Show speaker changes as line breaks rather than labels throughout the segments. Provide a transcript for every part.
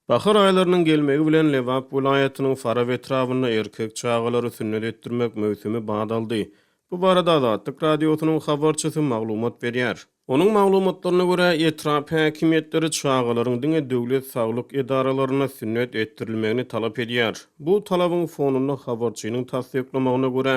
Bahar aýlarynyň gelmegi bilen Lebap welaýatynyň Farap etrabynda erkek çagalary sünnet etdirmek möwsümi bat aldy. Bu barada Azatlyk Radiosynyň habarçysy maglumat berýär. Onuň maglumatlaryna görä, etrap häkimiýetleri çagalaryň diňe döwlet saglyk edaralarynda sünnet etdirilmegini talap edýär. Bu talabyň fonunda habarçynyň tassyklamagyna görä,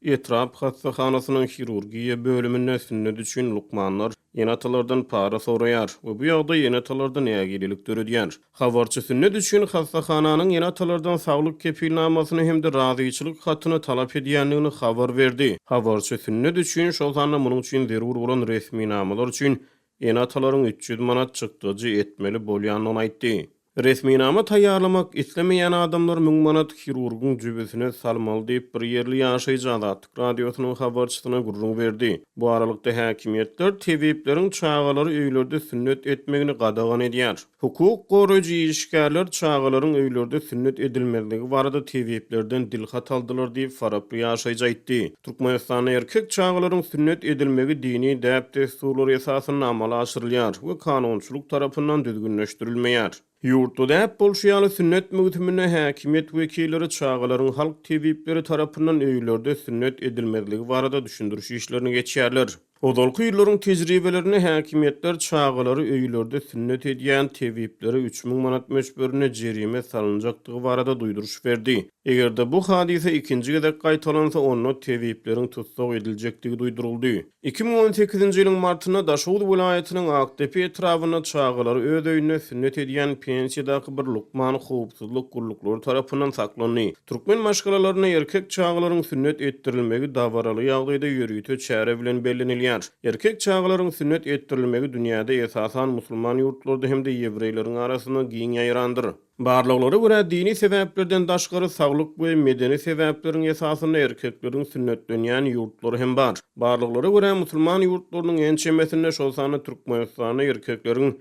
Etrap hassahanasynyň hirurgiýa bölüminde sünnet üçin lukmanlar ene-atalardan para soraýar we bu ýagdaý ene-atalarda nägilelik döredýär. Habarçy sünnet üçin hassahananyň ene-atalardan saglyk kepilnamasyny hem-de razyçylyk hatyny talap edýändigini habar berdi. Habarçy sünnet üçin, şol sanda munuň üçin zerur bolan resminamalar üçin ene-atalaryň 300 manat çykdajy etmeli bolýandygyny aýtdy. Resminama taýýarlamak islemeýän adamlar 1000 manat hirurgyň jübüsine salmaly diýip, bir ýerli ýaşaýjy Azatlyk Radiosynyň habarçysyna gürrüň berdi. Bu aralykda, häkimiýetler tebipleriň çagalary öýlerde sünnet etmegini gadagan edýär. Hukuk goraýjy işgärler çagalaryň öýlerde sünnet edilmezligi barada tebiplerden dilhat aldylar diýip, faraply ýaşaýjy aýtdy. Türkmenistanda erkek çagalaryň sünnet edilmegi dini däp-dessurlar esasynda amala aşyrylýar we kanunçylyk tarapyndan düzgünleşdirilmeýär. Ýurtda däp bolşy ýaly, sünnet möwsüminde häkimiýet wekilleri çagalaryň halk tebipleri tarapyndan öýlerde sünnet edilmezligi barada düşündiriş işlerini geçýärler. Ozalky ýyllaryň tejribelerinde häkimiýetler çagalary öýlerde sünnet edýän tebiplere 3000 manat möçberinde jerime salynjakdygy barada duýduryş berdi. Eger-de bu hadysa ikinji gezek gaýtalansa, onda tebipleriň tussag ediljekdigi duýduryldy. 2018-nji ýylyň martynda Daşoguz welaýatynyň Akdepe etrabynda çagalary öz öýünde sünnet edýän pensiýadaky bir lukman howpsuzlyk gulluklary tarapyndan saklandy. Türkmen maşgalalarynda erkek çagalaryň sünnet etdirilmegi dabaraly ýagdaýda ýörite çäre bilen bellenilýär. Erkek çagalaryň sünnet etdirilmegi dünýäde esasan musulman ýurtlarda hem-de ýewreýleriň arasynda giň ýaýrandyr. Barlaglara görä, dini sebäplerden daşgary saglyk we medeni sebäpleriň esasynda erkekleriň sünnetlenýän ýurtlary hem bar. Barlaglara görä, musulman ýurtlarynyň ençemesinde, şol sanda Türkmenistanda erkekleriň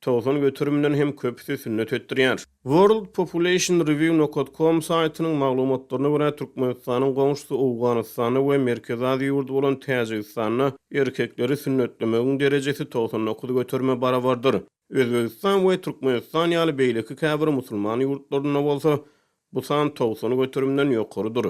90 göterimden hem köpüsi sünnet etdirýär. World Population Review nokat com saýtynyň maglumatlaryna görä, Türkmenistanyň goňşusy Owganystanda we Merkezi Aziýa ýurdy bolan Täjigistanda erkekleri sünnetlemegiň derejesi 99 göterime barabardyr. Özbegistan we Türkmenistan ýaly beýleki käbir musulman ýurtlarynda bolsa bu san 90 göterimden ýokarydyr.